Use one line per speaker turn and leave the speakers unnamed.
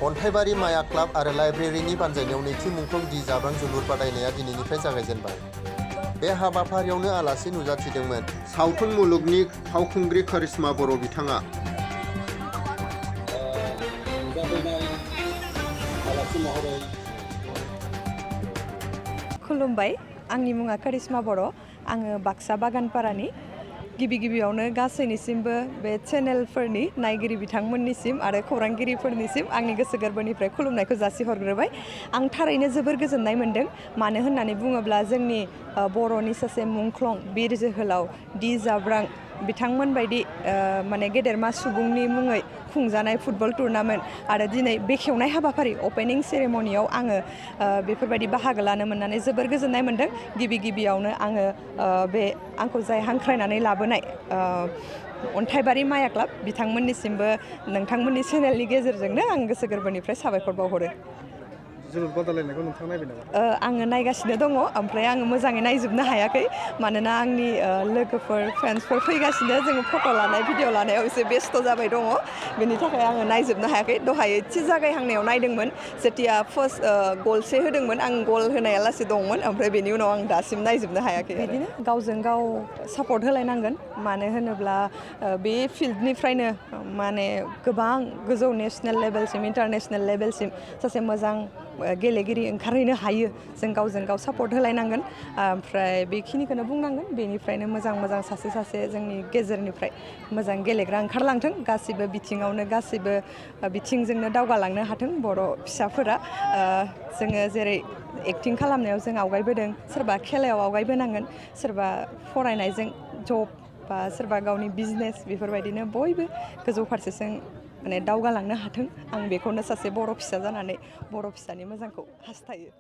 अन्थाइबारि माया क्लाब आरो लाइब्रेरिनि बानजायनायाव नैथि मुंख्लं दि जाब्रां जोलुर बादायनाया दिनैनिफ्राय जागायजेनबाय। बे हाबाफारियावनो आलासि नुजाथिदोंमोन सावथुन मुलुगनि फावखुंग्रि करिश्मा बर' बिथाङा।
खुलुमबाय, आंनि मुङा करिश्मा बर'। आङो बाक्सा बागानपारानि। गिबियावनो गासैनिसिमबो बे चेनेलफोरनि नायगिरि बिथांमोननिसिम आरो खौरांगिरिफोरनिसिम आंनि गोसो गोरबोनिफ्राय खुलुमनायखौ जासिहरग्रोबाय। आं थारैनो जोबोर गोजोननाय मोन्दों, मानो होननानै बुङोब्ला जोंनि बर'नि सासे मुंख्लं बिर जोहोलाव दि जाब्रां बिथांमोन बायदि माने गेदेरमा सुबुंनि मुङै खुंजानाय फुटबल टुर्नामेन्ट आरो दिनै बेखेवनाय हाबाफारि अपेनिं सेरेमनियाव आङो बेफोरबायदि बाहागो लानो मोननानै जोबोर गोजोननाय मोन्दों। गिबियावनो आङो बे आंखौ जाय हांख्रायनानै लाबोनाय अन्थाइबारि माया क्लाब बिथांमोननिसिमबो नोंथांमोननि चेनेलनि गेजेरजोंनो आं गोसो गोरबोनिफ्राय साबायखर बावहरो।
जोलुर बादायलायनायखौ नोंथाङा नायबाय नामा?
आङो नायगासिनो दङ, ओमफ्राय आङो मोजाङै नायजोबनो हायाखै मानोना आंनि लोगोफोर फ्रेन्ड्सफोर फैगासिनो। जोङो फट' लानाय भिडिअ लानायाव एसे बेस्थ' जाबाय दङ, बेनि थाखाय आङो नायजोबनो हायाखै। दहाय एसे जागायहांनायाव नायदोंमोन, जेथिया फार्स्ट गलसे होदोंमोन आं गल होनाया लासै दंमोन, ओमफ्राय बेनि उनाव आं दासिम नायजोबनो हायाखै। बिदिनो गावजों गाव सापर्ट होलायनांगोन, मानो होनोब्ला बे फिल्डनिफ्रायनो माने गोबां गोजौ नेसनेल लेभेलसिम इन्टारनेसनेल लेभेलसिम सासे मोजां गेलेगिरि ओंखारहैनो हायो। जों गावजों गाव सापर्ट होलायनांगोन, ओमफ्राय बेखिनिखौनो बुंनांगोन। बेनिफ्रायनो मोजां सासे जोंनि गेजेरनिफ्राय मोजां गेलेग्रा ओंखारलांथों। गासिबो बिथिङावनो गासिबो बिथिंजोंनो दावगालांनो हाथों बर' फिसाफोरा। जोङो जेरै एक्टिं खालामनायाव जों आवगायबोदों, सोरबा खेलायाव आवगायबोनांगोन, सोरबा फरायनायजों जब बा सोरबा गावनि बिजनेस, बेफोरबायदिनो बयबो गोजौ फारसेजों माने दावगालांनो हाथों। आं बेखौनो सासे बर' फिसा जानानै बर' फिसानि मोजांखौ हास्थायो।